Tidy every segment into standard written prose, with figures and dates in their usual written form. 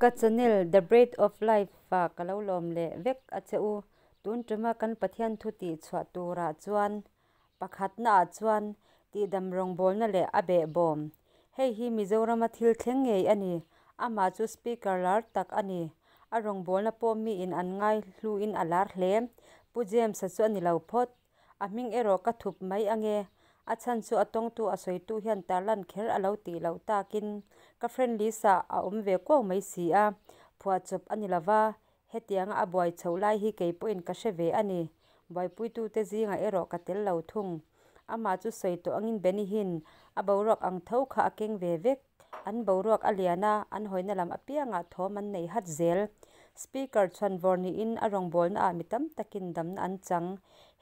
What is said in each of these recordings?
Ka channel The Breath of Life ah ka lo lawm leh vek a che u. Tun tuma kan Pathian thu tih chhuah turah chuan pakhatna ah chuan tihdam rawngbawlna leh a behbawm. Hei hi Mizorama thil thleng ngei a ni. Amah chu speaker lar tak a ni. A rawngbawlna pawh miin an ngai hluin a lar hle. Pu James-a chu a ni lo phawt. A hming erawh ka thup mai ange. A chhan chu a tawngtu a sawitu hian tarlan kher a lo tih loh takin ka friend list ah a awm ve kuau mai si a, phuahchawp a ni lova, hetianga a buai chhoh lai hi kei pawhin ka hre ve a ni. Buaipuitute zingah erawh ka tel lo thung. Amah chu sawi tawh angin Benny Hinn a boruak ang tho kha a keng ve vek. An boruak a lian a, an hawina lam apiangah thawm an nei hat zel. Speaker chhuan vawr niin a rawngbawlna ah mi tam takin damna an chang.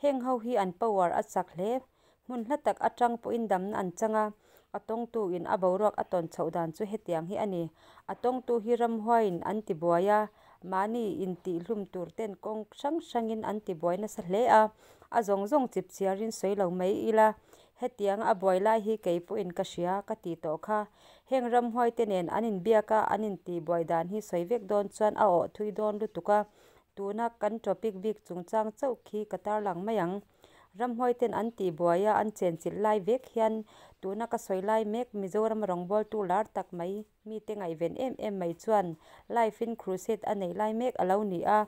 Heng ho hi an power a chak hle. Hmun hla tak atang pawhin damna an chang a, a tawngtu in a boruak a tawn chhoh dan chu hetiang hi a ni. A tawngtu hi ramhuaiin an tibuai a, mahni intihhlum tur ten kawng hrang hrangin an tibuai nasa hle a, a zawng zawng chipchiarin sawi lo mai ila, hetianga a buai lai hi kei pawhin ka hria ka tih tawh kha. Heng ramhuaite nen an inbiak a, an intihbuai dan hi sawi vek dawn chuan a awh thui dawn lutuk a, tuna kan topic bik chungchang chauh khi ka tarlang mai ang. Ramhuaiten an tihbuai a, an chenchilh lai vek hian tuna ka sawi lai mek Mizoram rawngbawltu lar tak mai mite ngaihven em em mai chuan Life in Crusade a neih lai mek a lo ni a.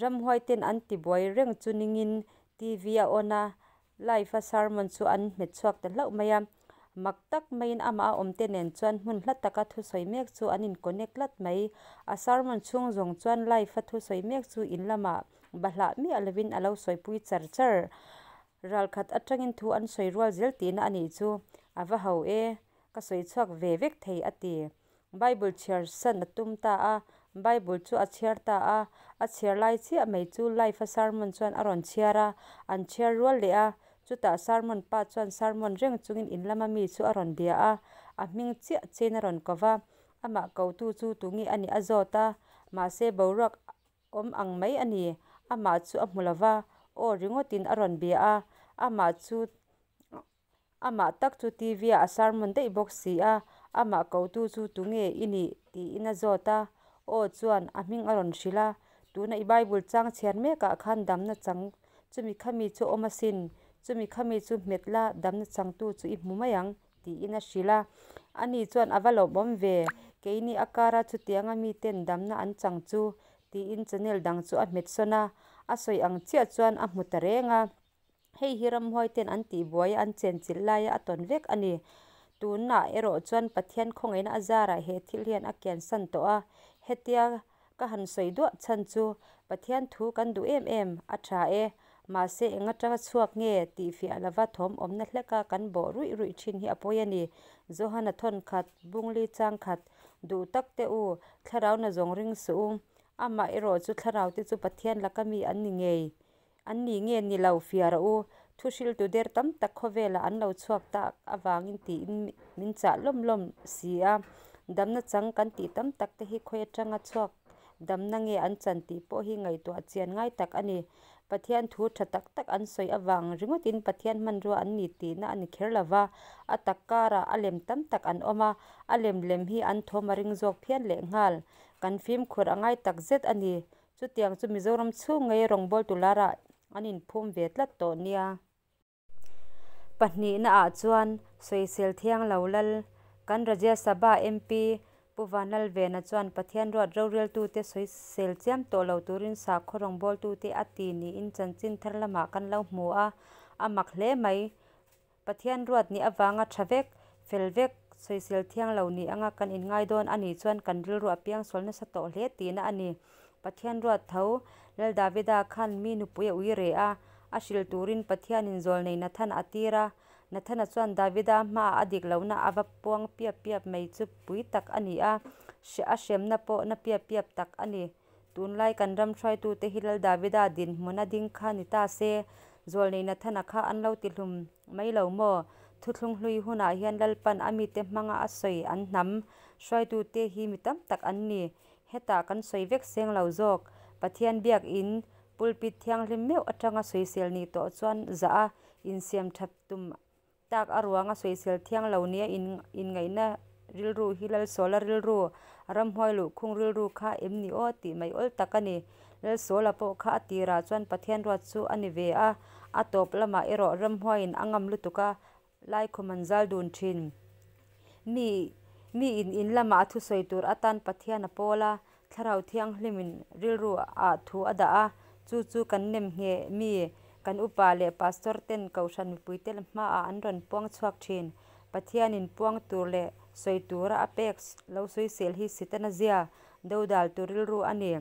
Ramhuaiten an tibuai reng chu ningin TV a on a, Life a sermon chu an hmet chhuak ta hlauh mai a. Mak tak maiin amah a awmte nen chuan hmun hla taka thusawi mek chu an in connect tlat mai. A sermon chhung zawng chuan Life a thusawi mek chu in lamah Bahlah miah lovin a lo sawipui char char. Ralkhat atangin thu an sawi rual zel tihna a nih chu. A va ho e, ka sawi chhuak ve vek thei a ti. Bible chhiar san a tum ta a, Bible chu a chhiar ta a, a chhiar lai chiah mai chu live a sermon chuan a rawn chhiar a, an chhiar rual leh a, chutah sermon pa chuan sermon reng chungin in lama mi chu a rawn bia a, a hming chiah chiahin a rawn ko va, amah kotu chu tunge a nih a zawt a, mahse boruak Awm ang mai a ni. Amah chu a hmu lo va, aw ringawtin a rawn bia a. Amah chu amah tak chu TV ah a sermon daih bawk si a, amah kotu chu tunge i nih? tiin a zawt a. Aw chuan a hming a rawn hrilh a, Tuna i Bible chang chhiar mekah khan damna chang chumi khami chu awm asin, chumi khami chu hmet la damna changtu chu i hmu mai ang, tiin a hrilh a. Ani chuan a va lawmawm ve, keini a kara chutianga miten damna an chang chu, tiin channel dang chu a hmet sawn a, a sawi ang chiah chuan a hmu ta reng a. Hei hi ramhuaiten an tihbuai a, an chenchilh laia a tawn vek a ni. Tunah erawh chuan Pathian khawngaihna a zarah he thil hian a kiansan tawh a, hetia Ka han sawi duah chhan chu Pathian thu kan duh em em, a tha e. Mahse eng atanga chhuak nge tih fiah lova thawm awmna hleka kan bawh ruih ruih thin hi a pawi a ni. Johana thawn khat, Bungli chang khat, duh tak teh u, thlarau na zawng ring suh u. Amah erawh chu thlarau te chu Pathian laka mi an ni ngei. An ni nge ni lo fiah rawh u, thu hriltu der tam tak khawvelah an lo chhuak tak avangin tiin min chah lawm lawm si a. Damna chang kan tih tam tak te hi khawi atanga chhuak damna nge an chan tih pawh hi ngaihtuah chian ngai tak a ni. Pathian thu tha tak tak an sawi avang ringawtin Pathian hmanrua an ni tihna a ni kher lo va, a tak karah a lem tam tak an awm a, a lem lem hi an thawm a ring zawk phian lehnghal. Kan fimkhur a ngai tak zet a ni. Chutiang chu Mizoram chhung ngei rawngbawltu larah an inphum ve tlat tawh nia. Pahnihna ah chuan sawisel thiang lo lal kan Rajya Sabha MP Pu Vanlalvena chuan Pathian ruat roreltute sawisel chiam tawh lo turin sakhaw rawngbawltute a ti niin chanchin thar lamah kan lo hmu a, a mak hle mai. Pathian ruat nih avanga tha vek, fel vek, sawisel thiang lo ni anga kan inngai dawn a nih chuan kan rilru a piangsual nasa tawh hle tihna a ni. Pathian ruat tho, Lal Davida khan mi nupui a ui reh a, a hrilh turin Pathianin zawlnei Nathana a tir a. Nathana chuan Davida hmaah a dik lohna a va puang piap piap mai chu pui tak a ni a, a hremna pawh na piap piap tak a ni. Tunlai kan ram hruaitute hi Lal Davida dinhmun a ding kha ni ta se, Zawlnei Nathana kha an lo tihlum mai lo maw? Thuthlung hlui hunah hian Lalpan a mite hmanga a sawi an hnam hruaitute hi mi tam tak an ni. Hetah kan sawi vek seng lo zawk. Pathian biakin pulpit thianghlim meuh atanga sawisel nih tawh chuan zah a insiam that tum Tak a ruanga sawisel thiang lo nia inngaihna rilru hi Lalsawla rilru Ramhuai luhkhung rilru kha em ni aw tih mai awl tak a ni. Lalsawla pawh kha a tirah chuan Pathian ruat chu a ni ve a, a tawp lamah erawh ramhuaiin a ngam lutuk a, laikhum an zal dun thin. Mi miin in lamah a thusawi tur atan Pathian a pawl a, Thlarau Thianghlimin rilru ah thu a dah a, chu chu kan nem ngheh mi kan upa leh pastor ten kohhran mipuite hmaah an rawn puang chhuak thin. Pathianin puang tur leh sawi tura a pek lo sawisel hi Setana zia dodal tur rilru a ni.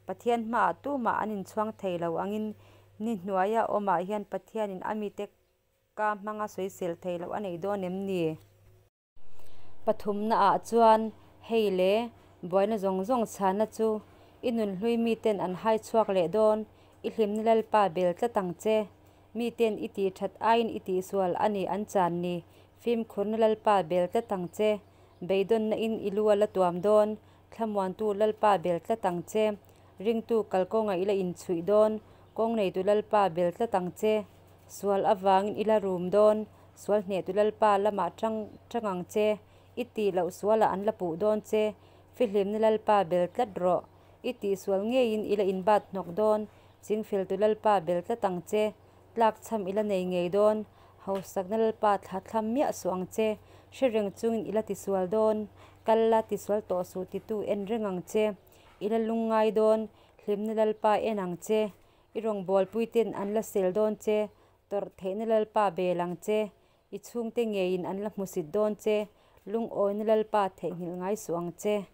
Pathian hmaah tumah an inchhuang thei lo angin ni hnuaia awmah hian Pathianin a mite ka hmanga sawisel thei loh a nei dawn em ni? Pathumna ah chuan hei le buaina zawng zawng chhana chu i nunhlui miten an hai chhuak leh dawn, i hlimna Lalpa bel tlat ang che. Miten i tih that aiin i tihsual a ni an chan ni, fimkhurna Lalpa bel tlat ang che. Beidawnna in i lu a la tuam dawn, thlamuantu Lalpa bel tlat ang che. Ringtu kalkawnga i la inchhuih dawn, kawng neitu Lalpa bel tlat ang che. Sual avangin i la rum dawn, sual hnehtu Lalpa lamah tang tang ang che, i tih loh sualah an la puh dawn che, fihlimna Lalpa bel tlat rawh, i tih sual ngeiin i la inbat hnawk dawn, chingfeltu Lalpa bel tlat ang che, tlakchham i la nei ngei dawn, hausakna Lalpa thla thlam miah suh ang che, hre reng chungin i la tisual dawn, kal la tisual tawh suh titu en reng ang che, i la lungngai dawn, hlimna Lalpa en ang che. I rawngbawlpuite'n an la sel dawn che, tawrh theihna Lalpa bel ang che, i chhungte ngeiin an la hmusit dawn che, lungawina Lalpa theihnghilh ngai suh ang che.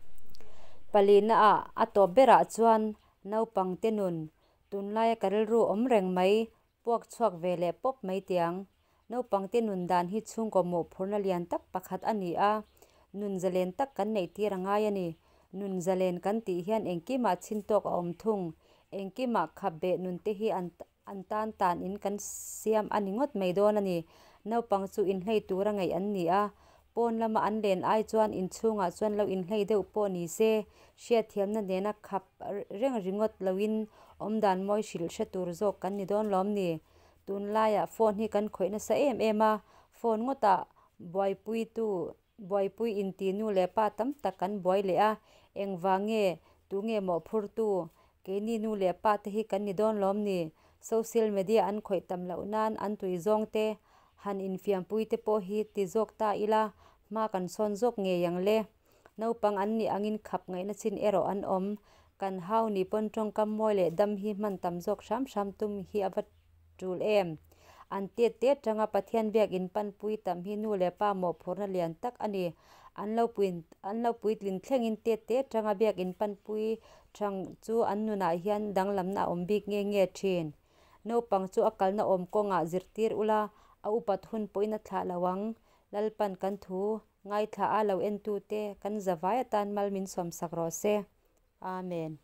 Palina ah a tawp berah chuan naupangte nun, tunlaia ka rilru awm reng mai, puak chhuak ve leh pawp mai tiang. Naupangte nun dan hi chhungkaw mawhphurhna lian tak pakhat a ni a, nun zalen tak kan neih tir a ngai a ni. Nun zalen kan tih hian engkimah chhin tawk a awm thung. Engkimah khap beh nun te hi an an tan tan in kan siam a ni ngawt mai dawn a ni. Naupang chu inhlei tura ngaih an ni a, pawn lama an len ai chuan inchhungah chuan lo inhlei deuh pawh ni se, hriatthiamna nena khap reng ringawt loin awmdan mawi hrilh hre tur zawk kan ni dawn lawm ni. Tunlaiah phone hi kan khawih nasa em em a, phone ngawtah buaipuitu buaipui inti nu leh pa tam tak kan buai leh a, engvang nge tunge mawhphurtu keini nu leh pa te hi kan ni dawn lawm ni? Social media an khawih tam loh nan an tui zawng te han infiampui te pawh hi ti zawk ta ila hma kan sawn zawk ngei ang le. Naupang an nih angin khap ngaihna chin erawh an awm. Kan hau ni pawn tawngkam mawi leh dam hi hman tam zawk hram hram tum hi a va tul em? An tet te atanga Pathian biakin panpui tam hi nu leh pa mawhphurhna lian tak a ni. An lo pui an lo puitlin thlengin tet te atanga biakin panpui thang chu an nunah hian danglamna a awm bik nge nge thin. Naupang chu a kalna awm kawngah zirtir ula, a upat hun pawhin a thlah lo ang. Lalpan kan thu Ngaithla a lo entute kan zavai atan mal min sawmsak rawh se. Amen.